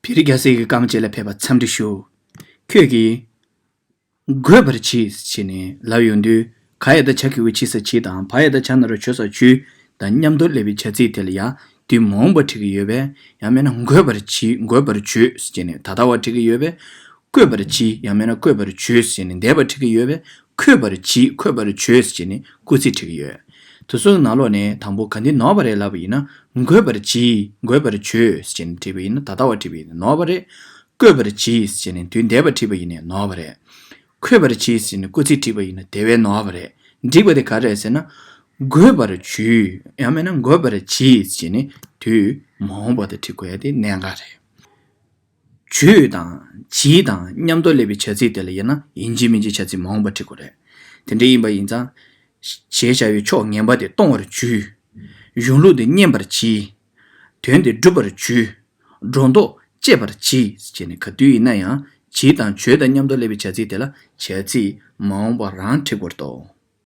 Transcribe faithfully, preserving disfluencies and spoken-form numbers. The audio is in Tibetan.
བོད་རིགས་རྒྱལ་སྲས་ཀྱི་བཀའ་མ་བཅས་ལ་ཕེབས་པར་འཚམས་འདྲི་ཞུ། ཁྱོད་ཀྱིས་འགོད་པར་གྱིས་ཞེས་ནས་ལབ་ཡོང་དུས། ག་ཡ་བཏགས་གྱ་གི་གུ་གྱི་ས་གྱིས་དང་། བ་ཡ་བཏགས་བྱ་ན་རོ་བྱོ་ས་བྱོས་དང་མཉམ་དུ་སླེབས་པའི་བྱ་ཚིག་དེ་ལ་ཡང་དུས་མ་འོངས་པ་བྲི་གི་ཡོད་པས། ཡང་མིན་ན་འགོད་པར་གྱིས། འགོད་པར་བྱོས་ཞེས་ནས་ད་ལྟ་བ་བྲི་གི་ཡོད་པས། བཀོད་པར་གྱིས། ཡང་མིན་ན་བཀོད་པར་བྱོས་ཞེས་ནས་འདས་པ་བྲི་གི་ཡོད་པས། འཁོད་པར་གྱིས། འཁོད་པར་བྱོས་ཞེས་ནས་སྐུལ་ཚིག་བྲི་གི་ཡོད། དེ་ཚོའི་ནང་ལོགས་ནས་དང་པོ་ག་འདི་ནོར་བ་རེད་ལབ་པ་ཡིན་ན། འགོད་པར་གྱིས། འགོད་པར་བྱོས་ཞེས་ནས་བྲིས་པ་ཡིན་ན། ད་ལྟ་བ་བྲིས་པ་ཡིན་ན་ནོར་བ་རེད། བཀོད་པར་གྱིས་ཞེས་ནས་དུས་འདས་པ་བྲིས་པ་ཡིན་ན་ནོར་བ་རེད། འཁོད་པར་གྱིས་ཞེས་ནས་སྐུལ་ཚིག་བྲིས་པ་ཡིན་ན་དེ་བས་ནོར་བ་རེད། འགྲིག་པ་དེ་ག་རེད་ཟེར་ན། འགོད་པར་གྱིས། ཡང་མིན་ན་འགོད་པར་གྱིས་ཞེས་ནས་དུས་མ་འོངས་པ་དེ་བྲི་དགོས་ཡ་དེ་གནད་འགག་རེད། བྱོས་དང་གྱིས་དང་མཉམ་དུ་སླེབས་པའི་བྱ་ཚིག་དེ་ལ་ཡིན་ན་ཡིན་གཅིག་མིན་གཅིག་བྱ་ཚིག་མ་འོངས་པ་བྲི་དགོས་རེད། དེ་འདྲ་ཡིན་པ་ཡིན་ཙང་། ཞེས་བྱ་བའི་ཕྱོགས་ངན་པ་དེ་གཏོང་བར་བྱོས། གཞུང་ལུགས་དེ་མཉན་པར་གྱིས། དོན་དེ་སྒྲུབ་པར་བྱོས། སྒྲོ་འདོགས་གཅད་པར་གྱིས་ཞེས་ནས་ག་དུས་ཡིན་ན་ཡང་གྱིས་དང་བྱོས་དང་མཉམ་དུ་སླེབས་པའི་བྱ་ཚིག་དེ་ལ་བྱ་ཚིག་མ་འོངས་པ་རང་བྲི་དགོས་རེད་དོ།